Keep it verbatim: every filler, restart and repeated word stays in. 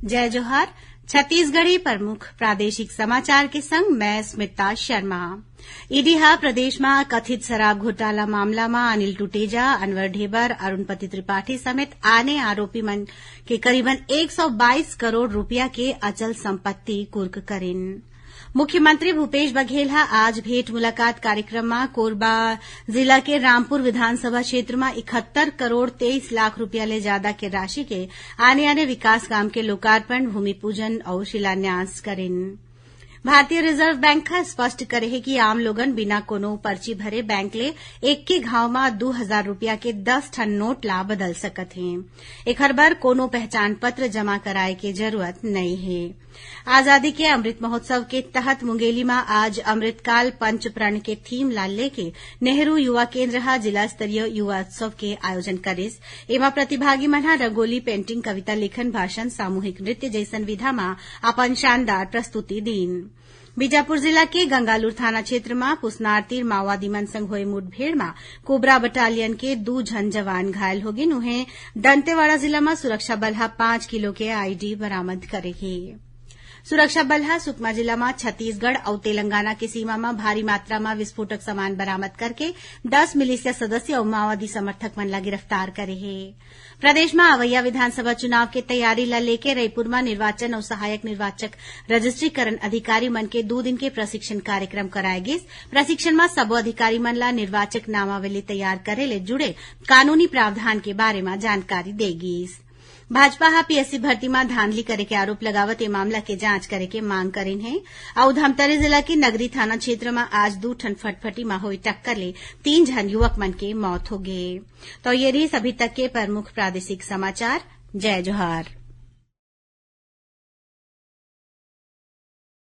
जय जोहार। छत्तीसगढ़ी प्रमुख प्रादेशिक समाचार के संग मैं स्मिता शर्मा। ईडी ह प्रदेश म कथित शराब घोटाला मामला म अनिल टुटेजा, अनवर ढेबर, अरुणपति त्रिपाठी समेत आने आरोपी मन के करीबन एक सौ बाईस करोड़ रुपया के अचल संपत्ति कुर्क करिन। मुख्यमंत्री भूपेश बघेल ह आज भेंट मुलाकात कार्यक्रम म कोरबा जिला के रामपुर विधानसभा क्षेत्र म इकहत्तर करोड़ तेईस लाख रुपया ले जादा के राशि के आने-आने विकास काम के लोकार्पण, भूमि पूजन अउ शिलान्यास करिन। भारतीय रिजर्व बैंक ह स्पष्ट करे हे कि आम लोगन बिना कोनो पर्ची भरे बैंक ले एक के घाव म दू हजार रुपया के दस ठन नोट ला बदल सकत हे। एखर बर कोनो पहचान पत्र जमा कराए के जरूरत नइ हे। आजादी के अमृत महोत्सव के तहत मुंगेली म आज अमृतकाल पंच प्रण के थीम ला लेके नेहरू युवा केंद्र ह जिला स्तरीय युवा उत्सव के आयोजन करिस। एमा प्रतिभागी मन ह रंगोली, पेंटिंग, कविता लेखन, भाषण, सामूहिक नृत्य जइसन विधा म अपन शानदार प्रस्तुति दीन। बीजापुर जिला के गंगालूर थाना क्षेत्र म पुसनार तीर माओवादी मन संग होए मुठभेड़ म कोबरा बटालियन के दू झन जवान घायल होगिन। उहें, दंतेवाड़ा जिला म सुरक्षा बल ह पांच किलो के आईडी बरामद करे हे। सुरक्षा बल ह सुकमा जिला म छत्तीसगढ़ अउ तेलंगाना के सीमा म भारी मात्रा म विस्फोटक सामान बरामद करके दस मिलिशिया सदस्य अउ माओवादी समर्थक मन ला गिरफ्तार करे हे। प्रदेश म अवइया विधानसभा चुनाव के तैयारी ला लेके रईपुर म निर्वाचन अउ सहायक निर्वाचक रजिस्ट्रीकरण अधिकारी मन के दू दिन के प्रशिक्षण कार्यक्रम कराए गिस। प्रशिक्षण म सबो अधिकारी मन ला निर्वाचक नामावली तैयार करे ले जुड़े कानूनी प्रावधान के बारे म जानकारी दे गिस। भाजपा ह पीएससी भर्ती म धांधली करे के आरोप लगावत ए मामला के जांच करे के मांग करिन हे। अउ धमतरी जिला के नगरी थाना क्षेत्र म आज दू ठन फटफटी म होए टक्कर ले तीन झन युवक मन के मौत हो गे। तो ये रहिस अभी तक के प्रमुख प्रादेशिक समाचार। जय जोहार।